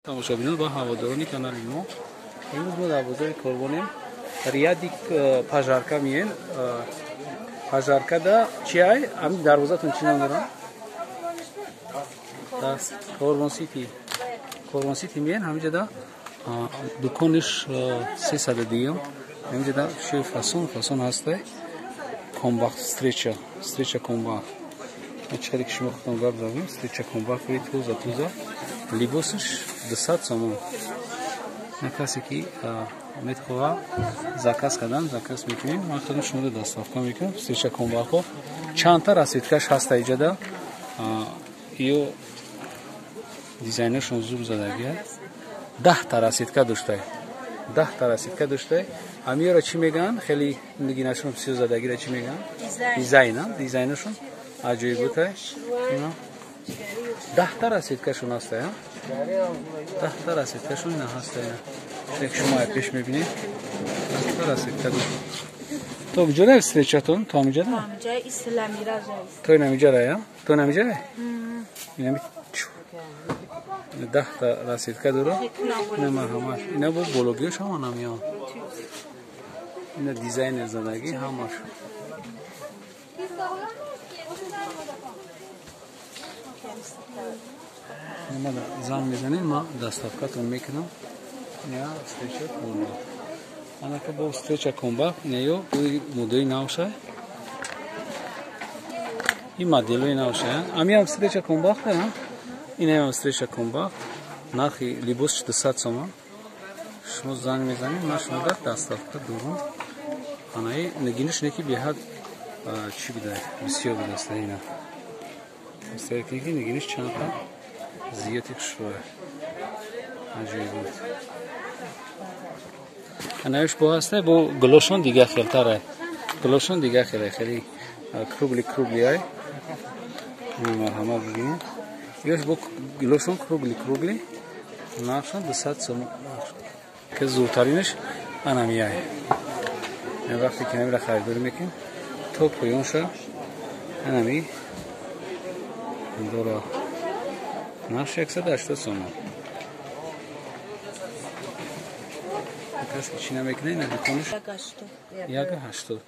Тамошобинон ва ҳаводорони канали мо, имрӯз мо дар бозори Корвонем. Ряди пожарка мием. Пожаркада чи ай? Ами дарвозатон чӣ ном дорам? Корвон Сити. Корвон Сити миен, ҳаминҷода дукониш 302-м. Ҳаминҷода ши фасон фасон ҳастай. Комбахт встреча, встреча комбахт. Чаре ки шумо худтон гап задем, встреча комбахт тоза тоза. Либосаш 200 сомон. На касе ки метхоҳа заказ кардан, заказ мекунем. Ман худам шуморо доставка мекунам. Встреча комбахтҳо чандта расцветкаш ҳаста иҷода. Ё дизайнершон зур задагия. 10 та расцветка доштай. 10 та расцветка доштай. Амиёро чӣ мегӯянд? Хеле нигинашон бисёр задагиро чӣ мегӯянд? Дизайн, дизайнашон аҷоиботай. 10 та расцветкашон ҳастай. 10 та расцветкашон ина ҳастай. Шумо пеш мебинед. 10 та расцветка дошт. То куҷора встречатон? То ҳамиҷара? То инамиҷара, я? То инамиҷара? Инами 10 та расцветка дора. Ина марҳамат. Ина бо бологиёш ҳама намиён. Ина дизайнер задагӣ ҳамаш. Занг мезанем, ма доставкатон мекунам. Я встреча комбах. Анака бо встреча комбах, ина ё модели навшай. Ин моделои навшай. Амиам встреча комбах, инаам встреча комбах. Нархи либос 200 сомон. Шумо занг мезанем, ман шумода доставка дорам. Анаи нигиниш неки беҳад чӣ бидай, бисёр будаст ина. Мистер ки нигиниш чандта зиёти хушрӯя. Аҷоибот. Анаиш бо ҳастай, бо гулошон дига хелтарай. Гулошон дига хелай, хеле круглый круглый ай. Марҳамат бибинед. Ёш бо гулошон круглый круглый. Нархшон 200 сомон. Ки зудтаринаш анамияй. Вақте ки намира харидорӣ мекунем, то поёнша анами дора. Нарх 180 сомон. Касе чӣ намекунад, ина дуконаш 180.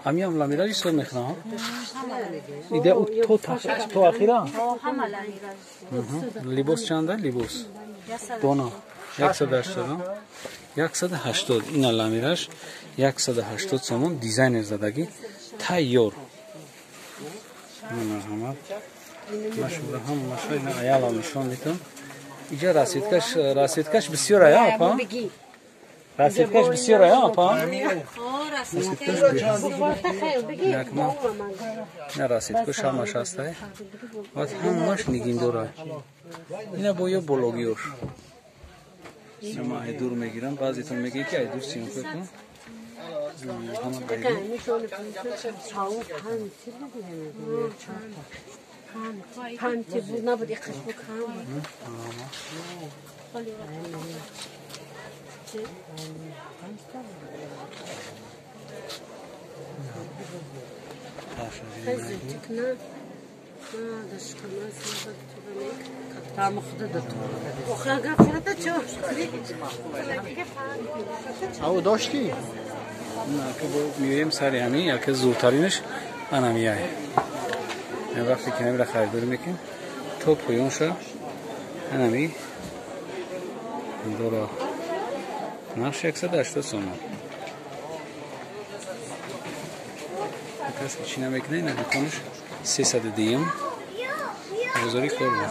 Амиам ламира ҳисоб мекунам. Иде то ахира? Либос чанда? Либос. Дона. 180. 180. Ина ламираш 180 сомон, дизайнер задагӣ тайёр. Марҳамат. Ман шуморо ҳамаша ина аялам нишон медиҳам. Иҷа расцветкаш бисёр ая, апа? Расцветкаш бисёр ая, апа? Ина расцветкаш ҳамаш ҳастай. Баъд ҳамаш нигиндорай. Ина бо ё бологиёш. Ман айдур мегирам. Баъзетон мегӯед ки айдур съёмка кун. Доштӣ? Меоем сари ҳамин, яке зудтаринаш анамияй. Вақте ки намира харидорӣ мекунем, то поёнша анами дора. Нарх 180 сомон. Касе чӣ намекунад, ина дуконаш 302-м. Бозори Корвон.